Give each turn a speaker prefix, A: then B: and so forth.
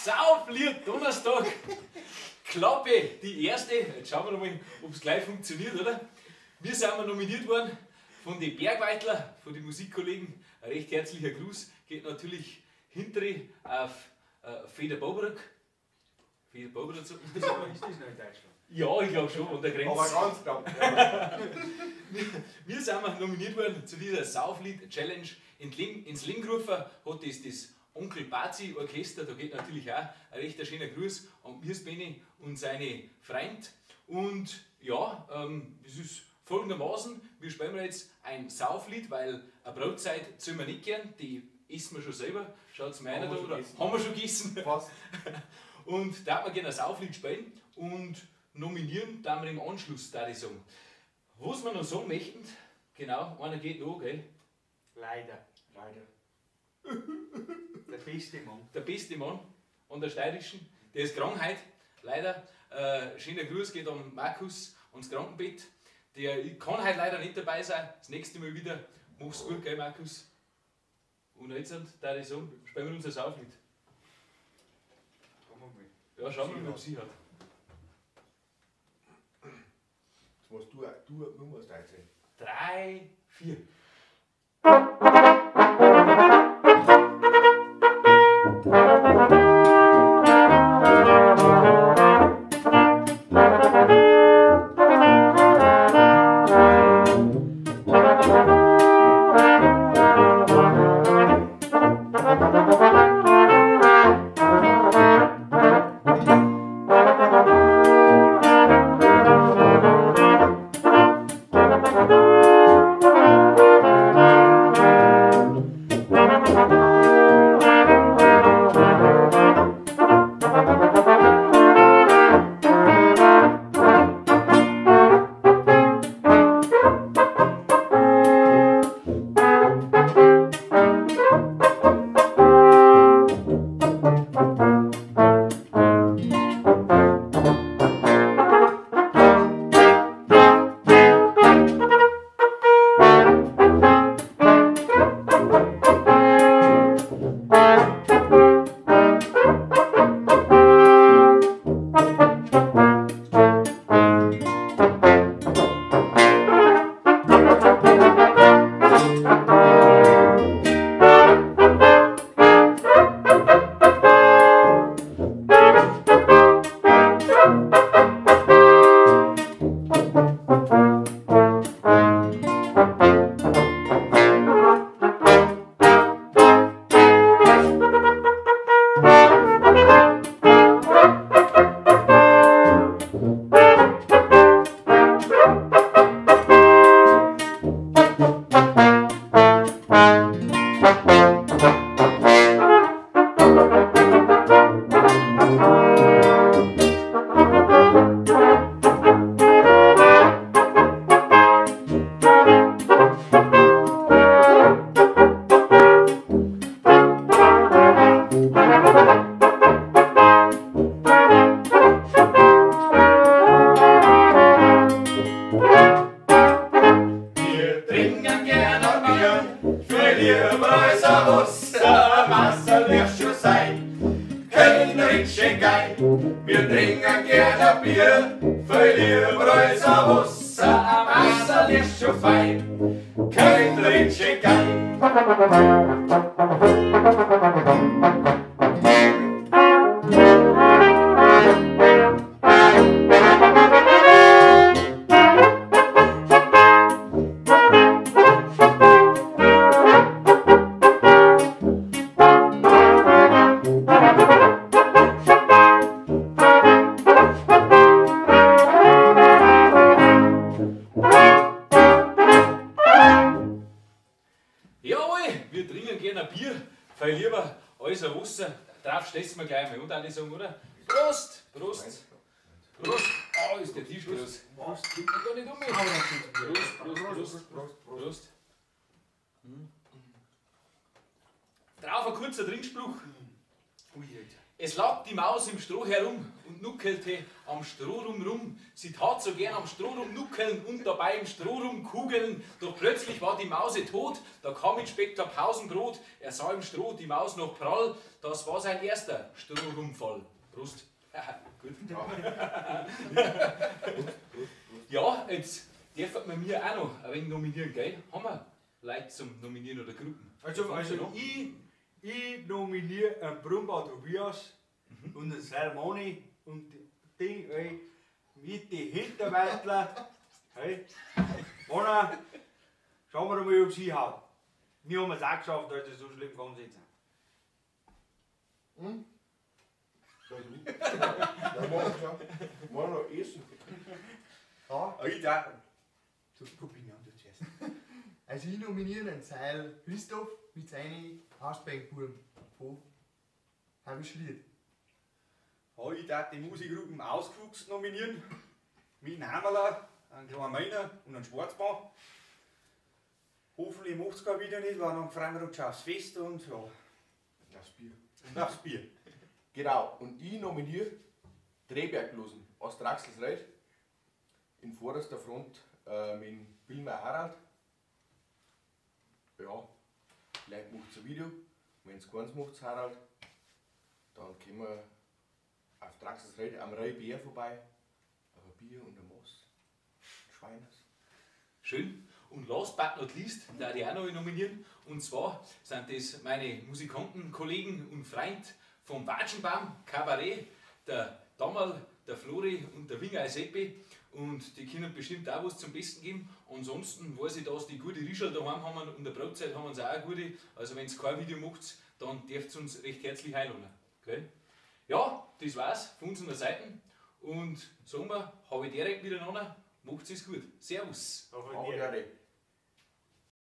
A: Sauflied Donnerstag. Klappe, die erste. Jetzt schauen wir mal, ob es gleich funktioniert, oder? Wir sind mal nominiert worden von den Bergweitler, von den Musikkollegen. Ein recht herzlicher Gruß geht natürlich hintere auf Feder Baubrück. Feder Baubrück
B: Ist das noch in Deutschland?
A: Ja, ich glaube schon, an der Grenze.
C: Aber ganz knapp. Ja.
A: Wir sind nominiert worden zu dieser Sauflied-Challenge. Ins Leben gerufen hat das Onkel Bazi Orchester. Da geht natürlich auch ein recht schöner Gruß an Mirs Benni und seine Freund. Und ja, es ist folgendermaßen: Wir spielen jetzt ein Sauflied, weil eine Brotzeit zählen wir nicht gern, die essen wir schon selber. Schaut's mir einer da, oder? Haben wir schon gegessen.
C: Fast.
A: Und da hat man gerne ein Sauflied spielen und nominieren, da wir im Anschluss, da ich sagen. Was wir noch sagen möchten, genau, einer geht noch, gell?
B: Leider.
C: Leider.
B: Der beste Mann.
A: Der beste Mann an der Steirischen, der ist krank heute, leider. Schöner Gruß geht an Markus ans Krankenbett. Der kann heute leider nicht dabei sein. Das nächste Mal wieder. Mach's gut, gell, Markus? Und jetzt, da ich sagen, spielen wir unser Sauflied. Ja, schauen wir mal, ob sie hat.
C: Jetzt musst du musst einzählen.
A: 3, 4.
D: Wir trinken gern ein Bier, viel lieber als ein Wasser, ein Wasserl ist schon fein, Kellnerische geil.
A: Wir trinken gerne ein Bier, viel lieber als ein Wasser. Drauf stessen wir gleich mal und alle sagen, oder? Prost! Prost! Prost! Oh, ist der Tisch groß. Prost! Kommt man da nicht um mich? Prost, Prost, Prost, Prost, Prost. Drauf ein kurzer Trinkspruch. Es lag die Maus im Stroh herum und nuckelte am Stroh rum rum. Sie tat so gern am Stroh rum nuckeln und dabei im Stroh rum kugeln. Doch plötzlich war die Mause tot, da kam Inspektor Pausenbrot. Er sah im Stroh die Maus noch prall, das war sein erster Strohrumfall. Prost. Gut. Ja, jetzt dürfen wir mir auch noch ein wenig nominieren, gell? Haben wir Leute zum Nominieren oder Gruppen?
B: Also ich nominiere einen Brumbau Tobias und einen Salmoni und den mit den Hinterwäldler. Hey. Mona, schauen wir mal, ob sie haut. Wir haben es auch geschafft, also so schlimm kann es nicht sein.
C: Hm? Ja, noch essen.
E: Ja.
D: Ich da.
E: Du probieren du zuerst. Also ich nominiere einen Seil Christoph mit seinen Hausbeinbuben von Habischlied.
D: Ja, ich darf die Musikgruppen Ausgefuchst nominieren. Mit einem Hammerler, einem kleinen Meiner und einem Schwarzbahn. Hoffentlich macht es kein Video nicht, weil dann freuen wir uns schon aufs Fest und ja.
C: Aufs Bier.
D: Und aufs Bier.
C: Genau, und ich nominiere Drehberglosen aus Draxelsreit. In vorderster Front mit Wilmer Harald. Ja, vielleicht macht es ein Video. Wenn es keins macht, Harald, dann kommen wir auf Draxelsreit am Rai Bär vorbei. Auf ein Bier und ein Moss. Schweines.
A: Schön. Und last but not least, da ich auch noch nominieren. Und zwar sind das meine Musikantenkollegen und Freund vom Watschenbaum Kabarett, der Dammerl, der Flori und der Winger Seppi. Und die können bestimmt auch was zum Besten geben. Ansonsten weiß ich, dass die gute Rischel daheim haben und der Brotzeit haben sie auch eine gute. Also wenn ihr kein Video macht, dann dürft ihr uns recht herzlich einladen. Okay? Ja, das war's von unserer Seite. Und sagen wir, habe ich direkt miteinander. Macht's es gut. Servus.
B: Auf Wiedersehen.